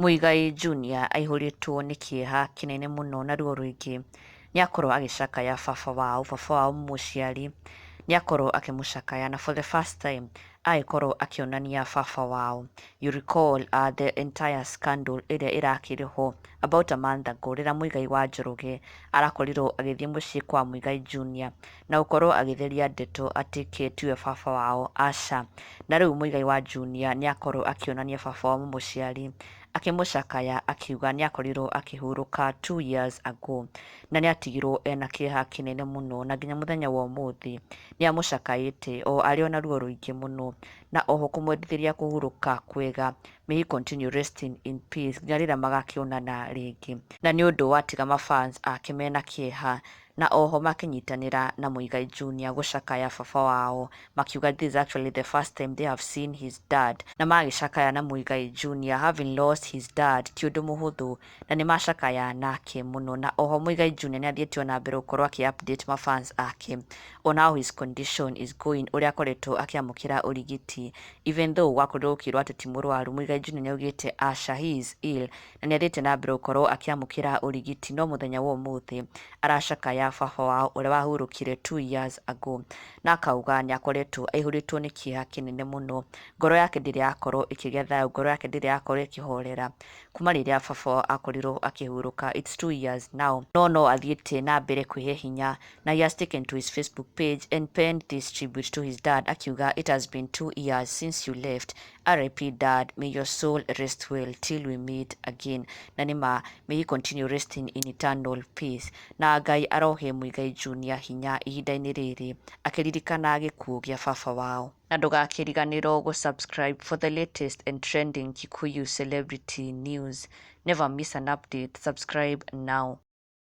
Muigai Junior aihũrĩtwo nĩ kĩeha kĩnene mũno na ruo rũingĩ. Nĩ akorwo agĩcakaya baba wao, baba wao mũciari nĩ akorwo akĩmũcakaya na for the first time agĩkorwo akĩonania baba wao. You recall the entire scandal ĩrĩa ĩrakĩrĩ ho about a month ago, rĩrĩa Muigai wa Njoroge arakorirwo agĩthiĩ mũciĩ kwa Muigai Junior na gũkorwo agĩtheria ndeto atĩ ke tiwe baba wao, aca. Na rĩu Muigai wa Junior nĩ akorwo akĩonania baba wao mũmũciari, akĩmũcakaya, akiuga nĩ akorirwo akĩhurũka 2 years ago na nĩ atigirwo ena kĩeha kĩnene mũno, na nginya mũthenya wa ũmũthĩ nĩ amũcakaĩte o arĩ ona ruo rũingĩ mũno, na oho kũmwendithĩria kũhurũka kwega, may he continue resting in peace nginya rĩrĩa magakĩonana rĩngĩ. Na nĩ ũndũ watiga mafans ake mena kĩeha, na oho makĩnyitanĩra na Muigai Junior gũcakaya baba wao, makiuga this is actually the first time they have seen his dad, na magĩcakaya na Muigai Junior. Having lost his dad ti ũndũ mũhũthũ, na nĩ macakaya nake mũno. Na oho Muigai Junior nĩ athiĩte ona mbere gũkorwo akĩ update mafans ake on how his condition is going, ũrĩa akoretwo akĩamũkĩra ũrigiti. Even though gwakorirwo gũkĩrwo atĩ ti mũrwaru, Muigai Junior nĩ augĩte aca, he is ill, na nĩ athiĩte na mbere gũkorwo akĩamũkĩra ũrigiti. No mũthenya wa ũmũthĩ aracakaya baba wao ũrĩa wahurũkire 2 years ago, na akauga nĩ akoretwo aihũrĩtwo nĩ kĩeha kĩnene mũno, ngoro yake ndĩrĩ yakorwo ĩkĩgĩa thayũ, ngoro yake ndĩrĩ yakorwo ĩkĩhorera kuma rĩrĩa baba wao akorirwo akĩhurũka. It's 2 years now, no athiĩte na mbere kwĩhe hinya, na he has taken to his Facebook page and penned this tribute to his dad, akiuga, "It has been 2 years since you left. RIP Dad, may your soul rest well till we meet again." Na nĩma, may he continue resting in eternal peace, na Ngai arohe Muigai Junior hinya ihinda-inĩ rĩrĩ akĩririkana gĩkuũ gĩa baba wao. Na ndũgakĩriganĩrwo gũ-subscribe for the latest and trending Kikuyu celebrity news. Never miss an update. Subscribe now.